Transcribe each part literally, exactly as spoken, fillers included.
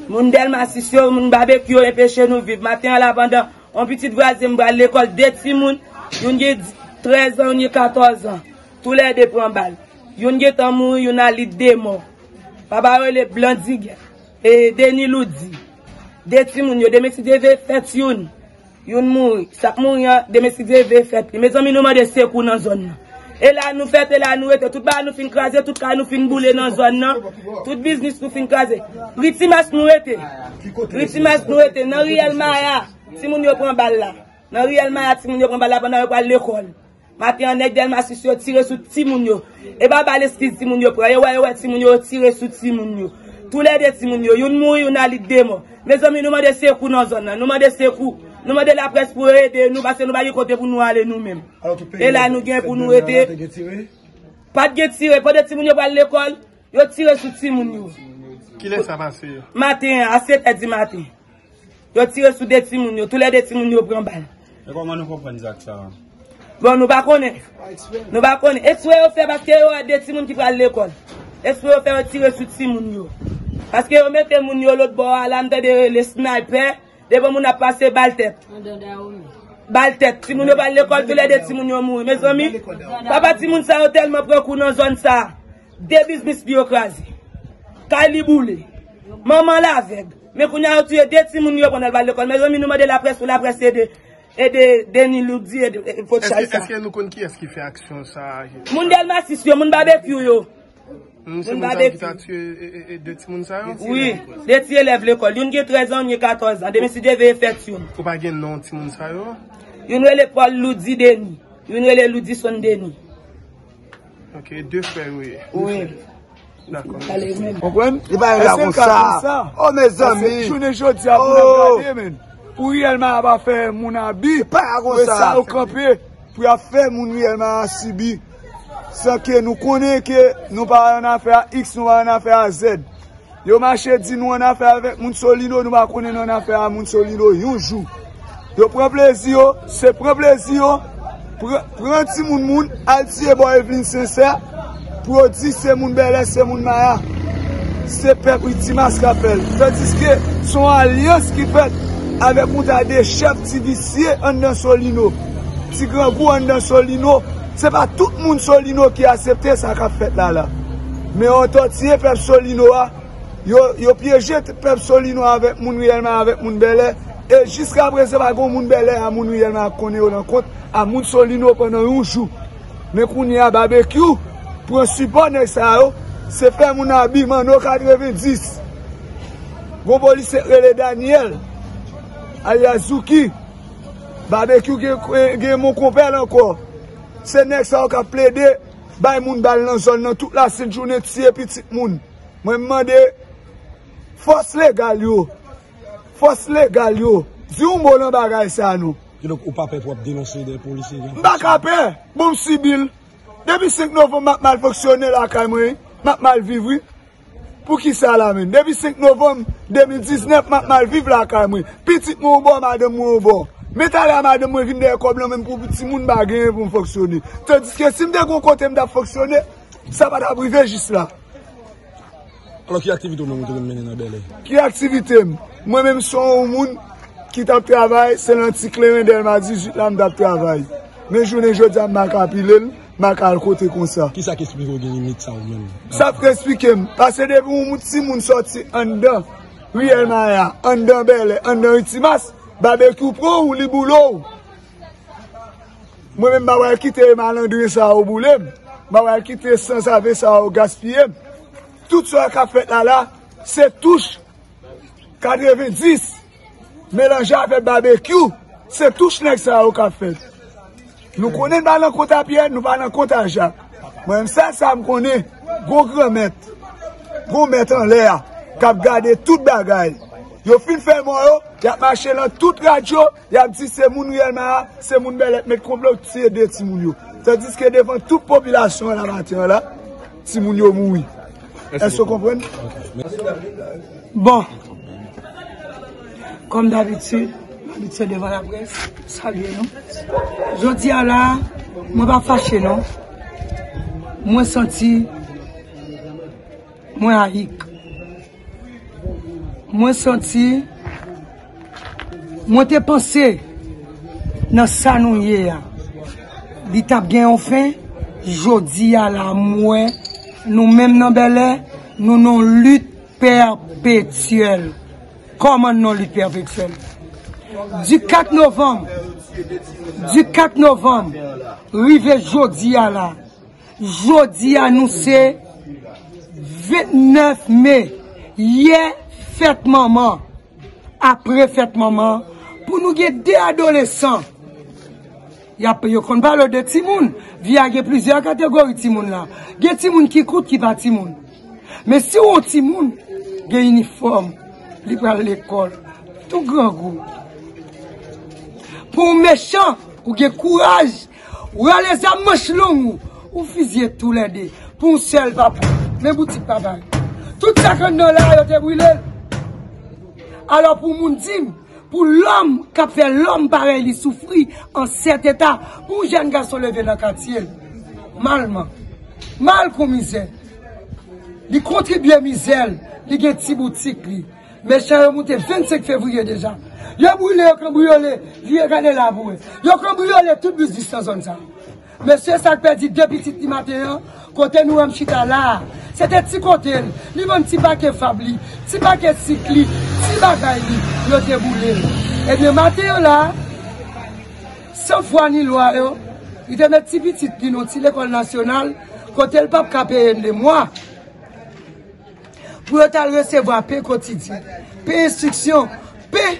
Moun Dèlma sis yo, moun Babekyou yo enpeche nou viv. Maten an la, pandan yon pitit vwazen m pral lekòl, de timoun, youn gen trèz an, youn gen katòz an. Toulède pran bal. Youn gentan mouri, youn a lit de mò. Papa yo rele Blandigè. E Deni Loudi. De timoun yo, demen si Dye vle fèt youn. Youn mouri. Sa k mouri an, demen si Dye vle fèt li. Mezanmi, nou mande sekou nan zòn nan. E la nou fèt, e la nou rete. Tout bagay nou fin kraze, tout kay nou fin boule nan zòn nan. Tout biznis nou fin kraze. Ritimas nou rete. Ritimas nou rete. Nan riyèl Maya, timoun yo pran bal la. Nan riyèl Maya, timoun yo pran bal la pandan yo pral lekòl. Maten an, nèg Dèlma sis yo tire sou timoun yo. E pa bal eskiz timoun yo pran. Yo wè, yo wè timoun yo, yo tire sou timoun yo. Toulède timoun yo. Youn mouri, youn a lit de mò. Mezanmi, nou mande sekou nan zòn nan. Nou mande sekou. Nou mande laprès pou yo ede nou, paske nou pa gen kote pou nou ale nou menm. E la nou gen pou nou rete. Pa t gen tire. Pandan timoun yo pral lekòl, yo tire sou timoun yo. Kilè sa pase? Maten an, a sèt è di maten. Yo tire sou de timoun yo, toulède timoun yo pran bal. E kòman nou konprann zak sa a? Bon, nou pa konnen. Nou pa konnen. Eksprè yo fè paske yo wè de timoun ki pral lekòl. Eksprè yo fè yo tire sou timoun yo. Paske yo mete moun yo lòt bò a la, m tande rele snaypè, devan moun ap pase bal tèt. Bal tèt. Timoun yo pral lekòl, toulède timoun yo mouri. Mezanmi, papa timoun sa yo tèlman pran kou nan zòn sa a. De biznis li yo kraze. Kay li boule. Manman l avèg. Men kounye a yo tiye de timoun yo pandan l pral lekòl. Mezanmi, nou mande laprès pou laprès ede, ede Deni Loudi, ede, ede Fotchay sa. Èske nou konn kiyès ki fè aksyon sa a? Moun Dèlma sis yo, moun Babekyou yo. Moun Babekyou. Ki ta tiye, e, e, e, de timoun sa yo? Wi, de ti elèv lekòl. Youn gen trèz an, youn gen katòz an. Demen si Dye vle fèt youn. Ou pa gen non timoun sa yo? Youn rele Paul Loudi Deni. Youn rele Loudison Deni. Ok, de frè yo ye. Wi. Dakò. Konprann? Li pa la konsa. Oh, mezanmi. Jounen jodi a pou n ap gade, men. Pou riyèlman ap fè moun abi. Li pa la konsa. Sa yo kanpe pou y ap fè moun riyèlman a sibi. San ke nou konnen ke nou pa ann afè a X, nou pa ann afè a Z. Yo mache di nou ann afè avèk moun Solino, nou pa konnen nou ann afè a moun Solino yon jou. Yo pran plezi yo, se pran plezi yo, pran, pran timoun moun, al tiye bò Eveline Sincère, pou yo di se moun Bèlè, se moun Maya. Se pèp Ritimas k ap fè l. Tandiske se yon alyans ki fèt avèk yon ta de chèf ti visye anndan Solino, ti grangou anndan Solino. Se pa tout moun Solino ki aksepte sa k ap fèt la la. Men yo tòtiye pèp Solino a, yo, yo pyeje t-, pèp Solino avèk moun riyèlman, avèk moun Bèlè. E jiska prezan, pa gen moun Bèlè a moun riyèlman ap konnen yo nan kont a moun Solino pandan yon jou. Men kounye a, Babekyou pran sipò nèg sa yo, se fè moun abi, Manno katrevenndis. Gon polisye k rele Daniel, alyas Zouki. Babekyou gen, gen, gen mon konpè l ankò. Se nèg sa yo k ap plede bay moun bal nan zòn nan tout lasent jounen, tiye pitit moun. Mwen, m mande fòs legal yo, fòs legal yo, di yon mo nan bagay sa non. Kidonk, ou pa pè pou w ap denonse de polisye gen... M pa ka pè. Bon, m sibi l. Depi senk novanm, m ap mal fonksyone lakay mwen, wi. M ap mal viv, wi. Poukisa la menm? Depi senk novanm de mil diznèf, m ap mal viv lakay mwen. Pitit mwen yon bò, madanm mwen yon bò. Men talè a madanm mwen vin dèyè kòb lan menm pou timoun m pa genyen pou m fonksyone. Tandiske si m te gen yon kote m t ap fonksyone, sa pa t ap rive jis la. Alò, ki aktivite w menm ou te konn mennen nan Bèlè? Ki aktivite m? Mwen menm se yon moun ki t ap travay, se nan ti kleren Dèlma dizuit la m t ap travay. Men jounen jodi a, m pa ka pile l, m pa ka al kote konsa. Kisa k esplike w gen limit sa ou menm? Sa k esplike m? Paske depi yon moun, timoun sòti anndan riyèl Maya, anndan Bèlè, anndan Ritimas, Babekyou pran w, li boule w. Mwen menm, m pa pral kite malandren sa yo boule m. M pa pral kite sanzave sa yo gaspiye m. Tout sa k ap fèt la la, se touch katrevenndis melanje avèk Babekyou. Se touch nèg sa yo k ap fèt. Nou konnen n pa nan kont a Pyè, nou pa nan kont a Jak. Mwen menm, sèl sa m konnen, gon granmèt, gon mèt anlè a k ap gade tout bagay. Yo fin fè mò yo, y ap mache nan tout radyo, y ap di se moun riyèl Maya, se moun Bèlè k met konplo, k tiye de timoun yo. Tandiske devan tout popilasyon an la maten an la, timoun yo mouri. Èske w konprann? Bon, kòm dabitid, m abitye devan laprès, salye nou. Jodi a la, Mwen pa fache non. Mwen santi mwen ayik. Mwen santi, mwen te panse nan sa nou ye a, li t ap gen yon fen. Jodi a la, m wè nou menm nan Bèlè, nou nan lit pèpetyèl. Kòman nan lit pèpetyèl? Di kat novanm, di kat novanm, rive jodi a la, jodi a nou se vennèf me, yè fèt manman, apre fèt manman, pou nou gen de adolesan. Y ap, yo konn pale de timoun. Vi a gen plizyè kategori timoun la. Gen timoun ki kout ki pa timoun. Men si w yon timoun, gen inifòm, li pral lekòl, tou grangou. Pou w mechan, ou gen kouraj, ou rale zam manch long ou, ou fizye toulède pou yon sèl papa. Men boutik papa. Tout sa k anndan la, yo te brile l. Alò pou moun di m, pou lòm k ap fè lòm parèy li soufri an sèt eta, pou yon jèn gason leve nan katye l, malman, mal kon mizè, li kontribye mizè l, li gen ti boutik li. Mechan yo moute vennsenk fevriye deja. Yo brile, yo kanbriyole, vire gade la pou wè. Yo kanbriyole tout biznis nan zòn sa. Mesye sa k pèdi de pitit li maten an, kote nou wè m chita la a, se te ti kote l, li vann ti pake fab li, ti pake sik li, ti bagay li, yo te boule l. Ebyen, maten an la, san fwa ni lwa yo, li te met ti pitit li nan ti lekòl nasyonal, kote l p ap ka peye de mwa. Pou yo t al resevwa pen kotidyen, pen enstriksyon, pen.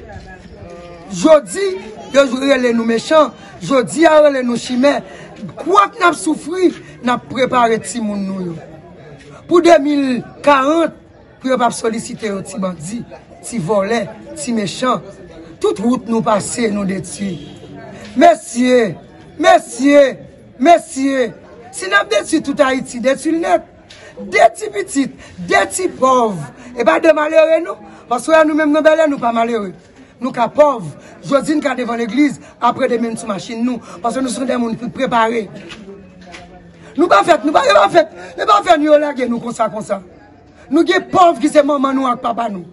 Jodi, yo rele nou mechan, jodi a yo rele nou chimè. Kwak n ap soufri, n ap prepare timoun nou yo. Pou de mil karant, pou yo p ap solisite yo ti bandi, ti vòlè, ti mechan. Tout wout nou pase, nou detwi. Mesye, mesye, mesye, si n ap detwi tout Ayiti, detwi l nèt. De ti pitit, de ti pòv. E pa de malere, non. Paske nou menm nan Bèlè, nou pa malere. Nou ka pòv. Jodi, n ka devan legliz, apre demen, n sou machin nou. Paske nou se de moun ki prepare. Nou pa fèt, nou pa, yo pa fèt, yo pa fè nou yo lage nou konsa, konsa. Nou gen pòv ki se manman nou ak papa nou.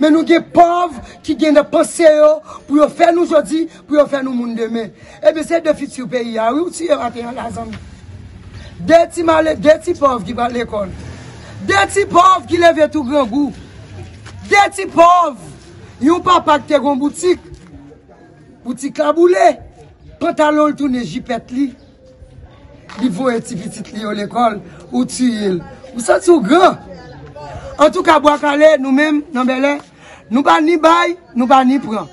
Men nou gen pòv ki gen nan panse yo pou yo fè nou jodi, pou yo fè nou moun demen. Ebyen, se de fiti peyi a, wi, ou tiye maten an la, zanmi. De ti male, de ti pòv ki pral lekòl. De ti pòv ki leve tou grangou. De ti pòv. Yon papa ki te gon boutik. Boutik la boule. Pantalon l tounen jipèt li. Li voye ti pitit li yo lekòl, ou tiye l. Ou santi w gran. Antouka, Bwa Kale, nou menm, nan Bèlè, nou pa ni bay, nou pa ni pran.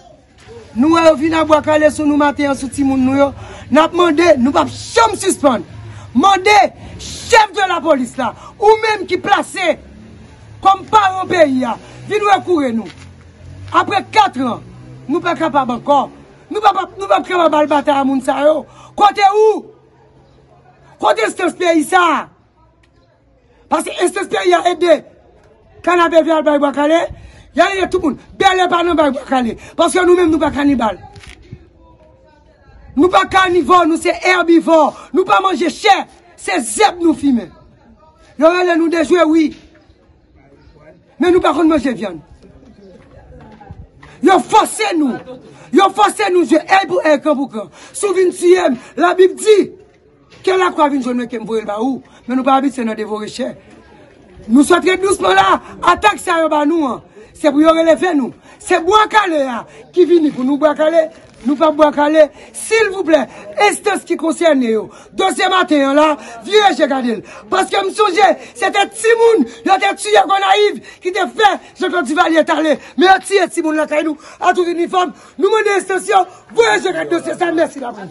Nou wè yo vin a Bwa Kale sou nou maten an, sou timoun nou yo. N ap mande, nou p ap janm sispann mande chèf de lapolis la, ou menm ki plase kòm paran peyi a, vin rekoure nou. Apre kat an, nou pa kapab ankò. Nou pa, nou p ap kapab al batay a moun sa yo. Kote ou? Kote enstans peyi sa a? Paske enstans peyi a ede Kanapevè al bay Bwa Kale, y al ede tout moun. Bèlè pa nan bay Bwa Kale. Paske nou menm, nou pa kanibal. Nou pa kanivò, nou se èbivò. Nou pa manje chè. Se zèb nou fimen. Yo rele nou dejwe, wi. Men nou pa konn manje vyann. Yo fòse nou. Yo fòse nou jwe èy pou èy, kran pou kran. Si w vin tiye m, Labib di, ke lakwa vin jwenn mwen, ke m voye l ba ou. Men nou pa abitye nan devore chè. Nou sot ret dousman la. Atak sa yo ba nou an, se pou yo releve nou. Se Bwa Kale a ki vini pou nou Bwa Kale. Nou p ap Bwa Kale. Silvouplè, enstans ki konsène yo, dosye maten an la, vire je gade l. Paske m sonje, se te timoun yo te tiye Gonayiv ki te fè Jean Claude Duvalier t ale. Men yo tiye timoun lakay nou, a tout inifòm. Nou mande enstans yo, voye je gade dosye sa. Mèsi, laprès.